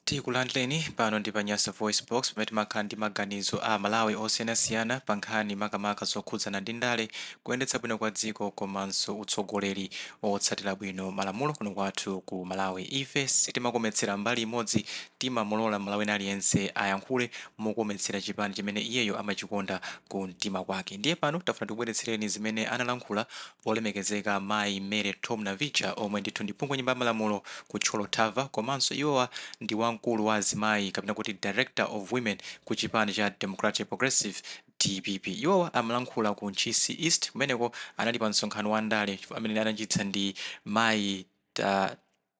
Tikulandireni pano ndi pa Nyasa Voice Box, pamene timakhala ndi maganizo a Malawi osiyanasiyana pa nkhani makamaka zokhudzana ndi ndale, kuyendetsa bwino kwa dziko komanso utsogoleri otsatira bwino malamulo kuno kwathu ku Malawi. Ife sitimakometsera mbali imodzi, timamulola Malawi aliyense ayankhule mokometsera chipani chimene iyeyo amachikonda ku mtima kwake. Ndiye pano tafuna tikubweretsereni zimene analankhula olemekezeka Mayi Mary Thom Navicha, omwe ndithu ndi phungu nyumba ya malamulo ku Thyolo Thava, komanso iwowa ndi wamkulu wa azimayi kapena kuti Director of Women ku chipani cha Democratic Progressive, DPP. Iwowa amalankhula ku Ntchisi East. Kumeneko anali pa msonkhano wa ndale amene anachititsa ndi Mayi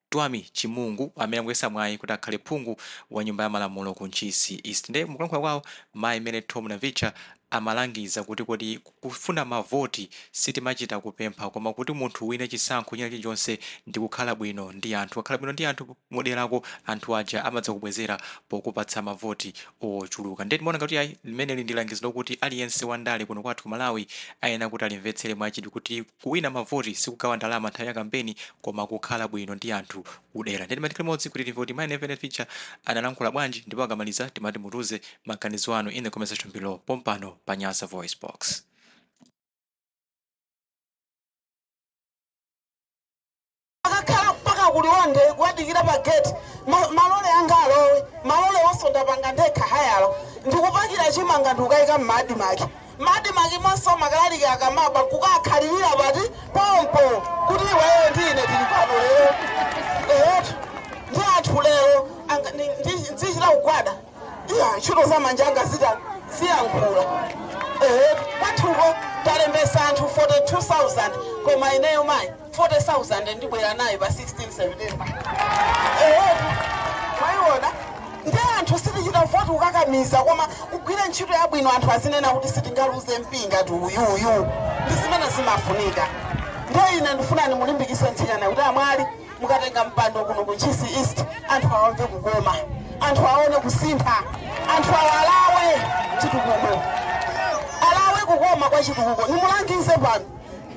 Twami Chimungu, amene akuyesa mwayi kuti akhale phungu wa nyumba ya malamulo ku Ntchisi East. Ndiye mukulankhula kwawo, Mayi Mary Thom Navicha amalangiza kuti kodi kufuna mavoti sitimachita kupempha, koma kuti munthu wine chisankho china chilichonse ndi kukhala bwino ndi anthu. Kukhala bwino ndi anthu muderako, anthu aja amadzakubwezera pokupatsa mavoti ochuluka. Ndiye timaona ngati ayi, limeneli ndi langizo lokuti aliyense wandale kuno kwathu ku Malawi ayenera kuti alimvetsere mwachidwi, kuti kuwina mavoti sikugawa ndalama nthawi ya kampeni, koma kukhala bwino ndi anthu kudera. Ndiye timati limodzi kuti timve kuti Mayi Navicha analankhula bwanji, ndipo akamaliza timati mutiuze maganizo anu in the comment section below pompano pa Nyasa Voice Box. Akakhala mpaka kuliwonde kuwadikira pa gate, malole anga alowe. Malole onso ndapanga ndekha hayala, ndikupakira chimanga, ndikukayika mma ADMARC. Ma ADMARC monso makalaliki akamaba kukakhalirira pati pompo kuti iweyo ndi ine tili pano lero. Eyetu, ndi anthu lero nzichita kugwada. Iya, ntchito za manja anga zita ziyankhula. Ehe, kwathuko talembesa anthu 42,000, koma ineyo mayi 40,000 ndibwera nayo pa 16 September. Ehe, mwayiona? Ndi anthu sitichita voti kukakamiza, koma kugwira ntchito yabwino, anthu azinena kuti sitingaluze MP ngati uyuyu. Ndi zimene zimafunika. Ndiye ine ndifuna ndimulimbikise mtsikana kuti amwali, mukatenga mpando kuno ku Ntchisi East, anthu awamve kukoma, anthu aone kusintha, anthu awalawe chitukuko, alawe kukoma kwa chitukuko. Nimulangize pano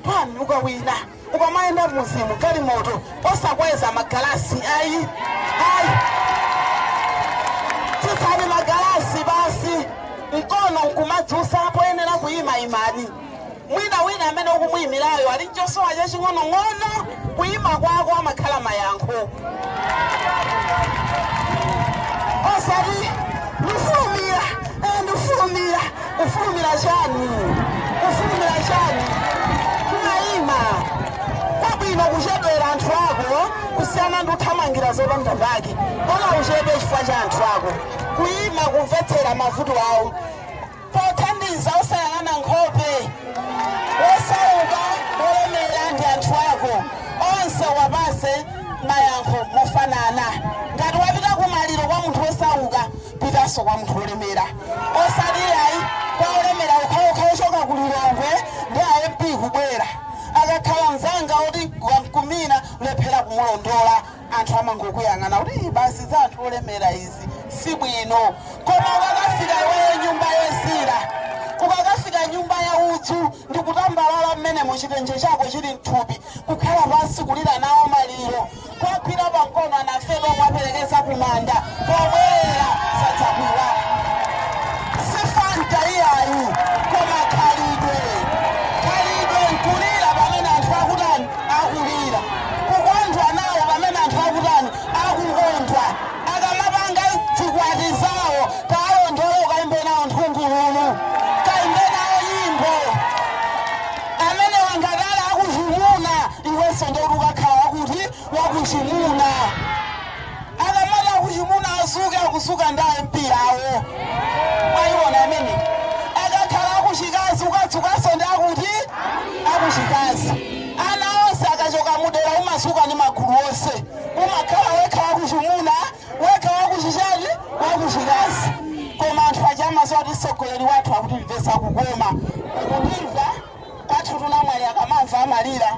pano, ukawina, ukamayenda muzimu galimoto osakweza magalasi, ayi ayi, tsitsani magalasi basi, mkono nkumadzusa poyenera kuyima imani. Mwina wina amene ukumuyimirayo ali nchosowa chaching'onong'ono, kuyima kwako amakhala mayankho, osati ndifulumira. Ndifulumira, kufulumira chani? Kufulumira chani? Kumayima kwabwino kuchedwera anthu ako kusiyana ndi kuthamangira zopanda pake. Bola uchedwe chifukwa cha anthu ako, kuyima kumvetsera mavuto awo pothandiza, osayang'ana nkhope, osauka, olemera, ndi anthu ako onse, wapase mayankho mofanana. Ngati wapita kumaliro kwa munthu osauka, pitanso kwa munthu olemera, osati ayi, kwa olemera okhaokha ochoka ku Lilongwe ndi a MP kubwera. Akakhala mzanga oti wamkumina, lephera kumulondola, anthu amangokuyang'ana kuti, "Ii, basi za anthu olemera izi, si bwino." Koma ukakafika iweyo nyumba yozira, ukakafika nyumba ya udzu ndikutambalala mmene muchitenje chako chili mthupi, kukhala pansi kulira nawo maliro, kwagwira pamkono anafedwa, kwaperekeza kumanda, pobwerera sadzakuiwala. Si Fanta iyayi, koma khalidwe. Khalidwe nkulira pamene anthu akutani? Akulira. Kukondwa nawo pamene anthu akutani? Akukondwa. Akamapanga zikwati zawo, talondole, ukaimbe nawo nthungululu, kaimbe nawo nyimbo. Amene wangatala akuchimuna, iwenso ndoti ukakhala wakuti wakuchimuna. Akamati akuchimuna azuke, akuzuka ndi MP awo. Mwayiona amene akakhala akuchikazi, ukadzukanso ndi akuti akuchikazi. Ana onse akachoka mudera, umazuka ndi magulu onse. Umakhala wekha wakuchimuna, wekha wakuchichani, wakuchikazi, koma anthu aja amaziwa kuti mtsogoleri wathu akutimvetsa kukoma. Ukundimva? Kwathu tunamwali akamamva amalira.